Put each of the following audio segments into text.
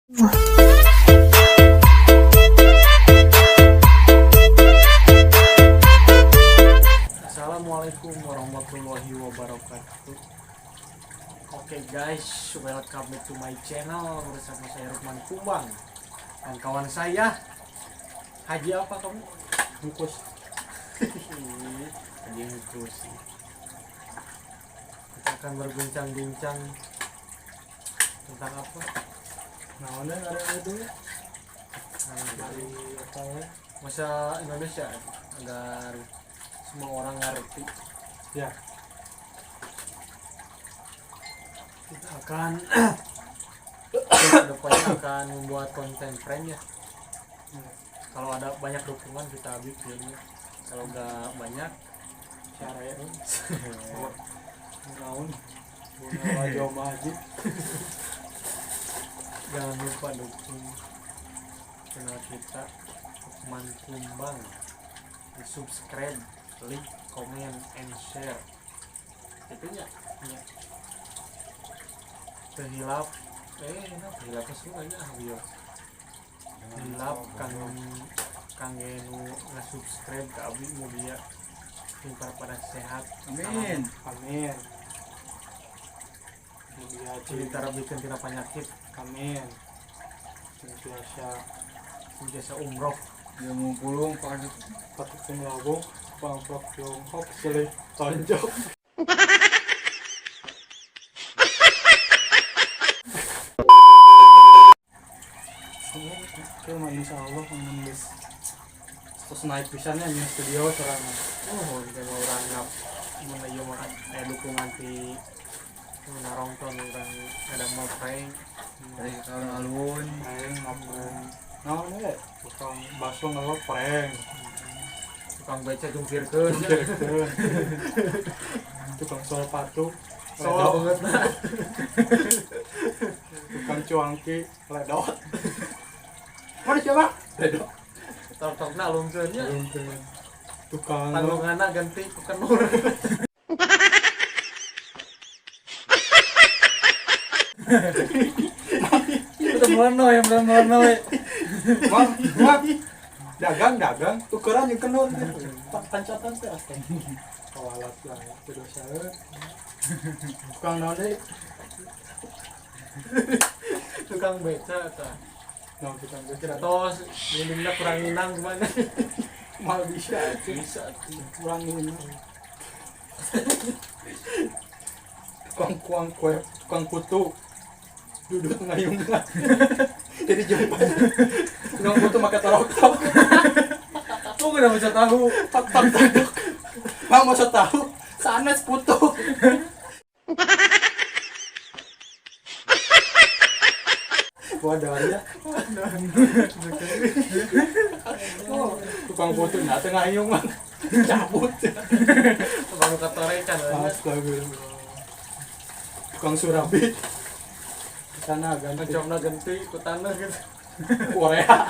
Assalamualaikum warahmatullahi wabarakatuh. Oke guys, welcome back to my channel bersama saya Rukman Kumbang dan kawan saya Haji apa kamu? Bungkus. Haji Hukus. Kita akan berbincang-bincang tentang apa? Naonnya ada itu Nah, dari apa ya? Bahasa Indonesia agar semua orang ngerti. Ya. Kita akan kedepannya akan membuat konten prank ya. Kalau ada banyak dukungan kita bikin ya. Kalau nggak banyak Cara ya. Naon? Bunga Joma Haji. Jangan lupa dukung channel kita Lukman Kumbang, di subscribe, like, comment, and share itu nya nya. Terhilap kenapa hilap semuanya ah bieu hilap kang kangge nu nge-subscribe ke abdi, mugia pintar pada sehat. Amin. Amin. Mugia Cinta bikin tina penyakit. Amin. Biasa. Biasa umroh. Dia mau pulung pak. Patuk lawung, pangprok Tiongkok silih tonjok. Oke, mah insya Allah menulis terus naik pisannya nya studio soalnya. Oh, kita mau orang ngap mun ieu mah aya dukungan ti nu narongton urang ada mau prank. Dari alun-alun. Prank ngaprank. Naon ya? Tukang bakso ngelok prank. Tukang beca jungkirkeun. Tukang sol patu. Soal banget nah. Tukang cuangki ledot. Mana siapa? Ledot. Tok-tokna alungkeun nya. Tukang tanggunganna ganti ku kenur. Udah melono ya, udah melono ya. Mang, mang. Dagang, dagang, tukeran jeung kenur. Pancatan teh astaga. Kawalat lah, teu dosa. Tukang naon deui? Tukang beca eta. Naon tukang beca? Tos minumna kurang minang gimana? Mal bisa, bisa kurang minang. Tukang kuang kue, tukang kutu. Duduk ngayungna. Jadi jumpa. Tukang kutu make torok-tok. Kok udah bisa tahu? Tok tok tok. Mang mau tahu? Sanes putu. Wadah ya. Oh, tukang putu nah teu ngayung mah. Cabut. Tukang katorekan. Astagfirullah. Tukang surabi. Sana ganti. Ngecomna ganti ku tanah gitu. Korea.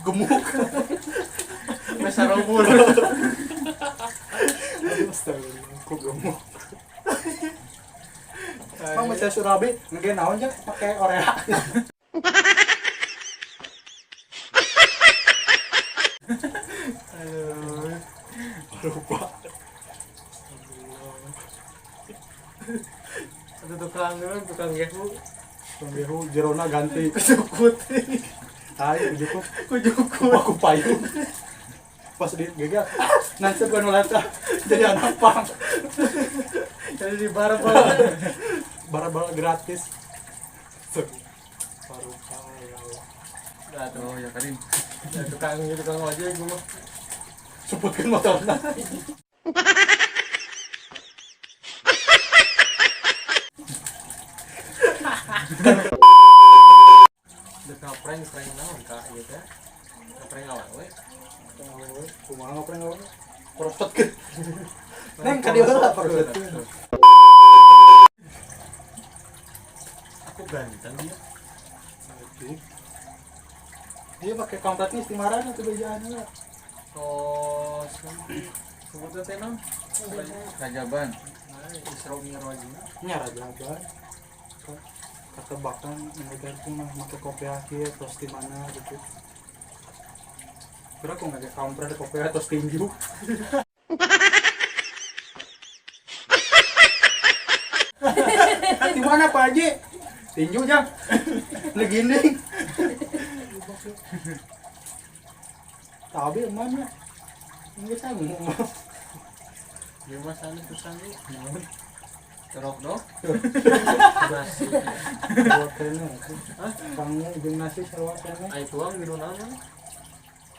Gemuk. Mesarobur. Astagfirullah, kok gemuk. Mang maca surabi ngege naon nya pake Korea. Aduh. Lupa. Ada tukang tukang gehu. Tukang gehu jerona ganti. Kujukut. Ayo kujukut. Kujukut. Aku payung. Pas di gagal, nanti bukan nolata jadi anak pang. Jadi di barabal. Barabal gratis. Parupa ya Allah. Nah, tuh. Oh ya Karim. Ya, tukang tukang ojek gua mah. Suputkeun motorna. Dek ngaprank prank naon ka ieu teh? Ngaprank awewe. Awewe, kumaha ngaprank awewe? Prosotkeun. Neng ka dieu heula prosotkeun. Aku ganteng dia. Dia pakai kampretnya istimarana tuh bejaan heula. Tos sebutna teh naon? Rajaban. Nah, Isra Mi'raj. Nya Rajaban. Ketebakan yang mah make kopi akhir terus di mana gitu. Kira aku nggak kampret kopi atau tinju. Di mana Pak Haji? Tinju jang. Leginding. Tapi emangnya nggak sanggup. Dia mah sana susah nih. Terok dok. Nasi. Buat kene. Hah? Kamu jeung nasi sarua kene. Ai tuang minum naon?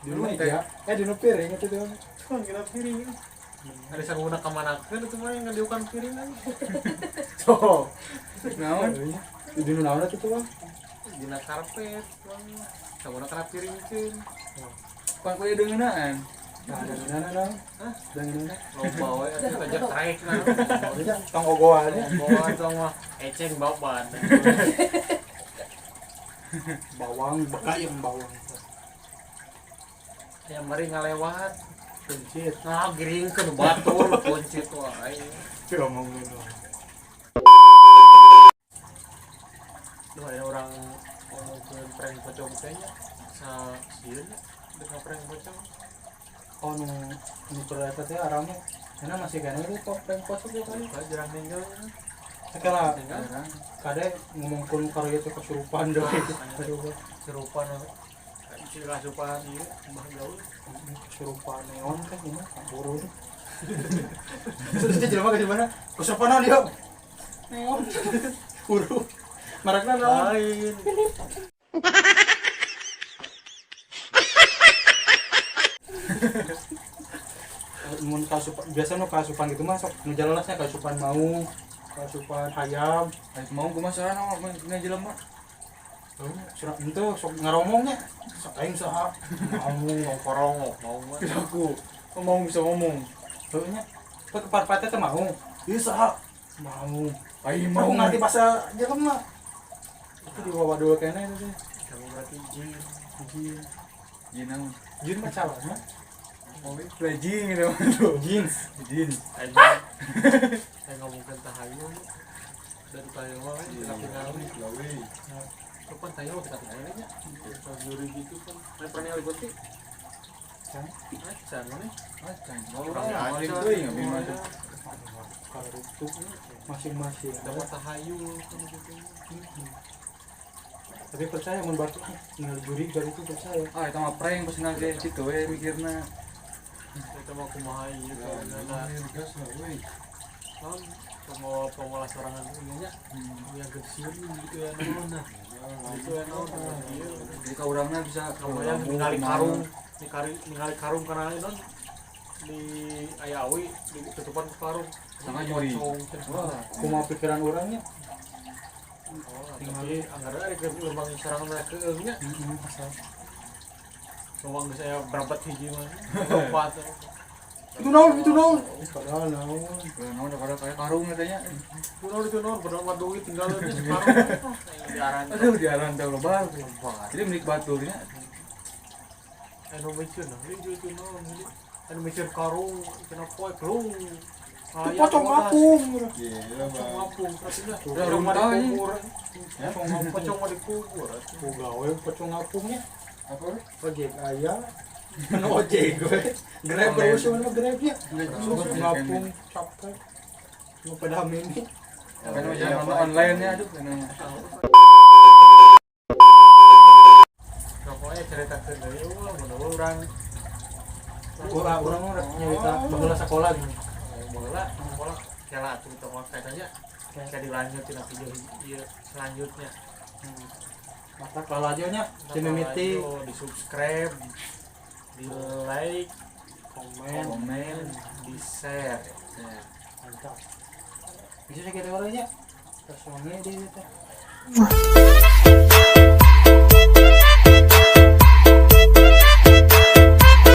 Di meja. Di nu piring itu tuh. Tuang kira piring. Ada sanguna ka manakeun itu mah yang ngadiukan piringan. Tuh. Naon? Di nu naon itu tuh, Bang? Dina karpet tuang. Sanguna kana piringkeun. Pan kudu deungeunaan. Nah, dangeunana naon? Hah? Dangeunana. Loba we atuh ngajak trek nah. Iya, tong ogoan nya. Ogoan tong mah eceng baban. Bawang, bekayang bawang. Ya mari ngalewat. Kuncit. Nah, giringkeun batur kuncit wae. Teu omongin wae. Duh, ada orang ngomongkeun prank pocong teh nya. Sa sieun nya dengan prank pocong. Oh, nu nu keur eta teh arame. Karena masih kene itu kok prank pocong ya kali. Ka jarang ninggal. Sakala Ninggal. Kade ngomongkeun karo ieu teh kesurupan deui. Kesurupan. Kesurupan ieu mbah gaul. Kesurupan neon teh ini kabur. Terus dia jelema ke mana? Kesurupan naon ieu? Neon. Huruf. Marakna naon? Lain. Mun kasupan biasa nu kasupan gitu mah sok nu jelasnya kasupan mau, kasupan hayam. Ayo mau kumaha sorana mah jelema. Surat itu sok ngaromongnya. Sok aing saha? Mau ngorongok mau mah. Aku ngomong bisa ngomong. Heuh nya. Ke parpatnya teh mau. Ieu saha? Mau. Aing Mau mau ngerti bahasa jelema. Itu dibawa dulu kayaknya itu teh. Kamu berarti jin. Jin. Jin naon? Jin mah calana. Oh, pledging gitu tuh. Jeans. Jin. Aing aing ngomongkeun tahayul. Dari tahayul mah kan kita tinggal. Kapan tahayul kita tinggal nya. Juri gitu kan. Aing pernah ningali kunti. Can. Acan mana? Acan. Orang Orang acan. teuing abi mah tuh. Kalau itu masing-masing. Dapat tahayul kan gitu. Tapi percaya mun batu ningali juri dari itu percaya. Ah, eta mah prank pas nage kitu we mikirna. Eta mah kumaha ieu kana. Naon pemawa pemalas sorangan ieu nya. Yang kecil gitu ya naon nah. Gitu ya naon ieu. Jadi ka urangna bisa Kamu ningali karung, ningali karung kana naon di aya awi ditutupan ku karung. Sama juri. Wah. Kumaha pikiran urangnya? Oh, tapi anggaran ada ke lubang serangan mereka keung nya. Heeh, asal. Lubang geus aya berabat hiji mah. Lompat. Itu naon, itu naon. Padahal naon. Naon udah pada kayak karung katanya. Itu naon, itu naon, padahal mah duit tinggal nya sekarang. Diaran. Aduh, diaran teh loba. Lompat. Jadi milik baturnya. Anu mikir nah, itu naon jadi. Anu mikir karung, kena poe kelung. Itu pocong ngapung. Gila, Pocong Bang. ngapung, katanya. Udah Pocong mah runtah ini. dikubur. Pocong mah dikubur. Ku gawe pocong ngapungnya. Apa? Ojek aya. Kan ojek gue. Grab terus mana Grabnya? Terus ngapung capek. Mau pada mini. Kan zaman online nya aduh kan. Pokoknya cerita ke deui wah mun urang. Urang urang mah nyarita baheula sekolah gitu. Bola, bola kela atuh kita mah kayaknya. Kayak dilanjutin video ieu selanjutnya. Mata lalajo nya di mimiti di subscribe, di like, komen, Komen. di share. Mantap. Bisa segitu orangnya. Terus wangi deh teh.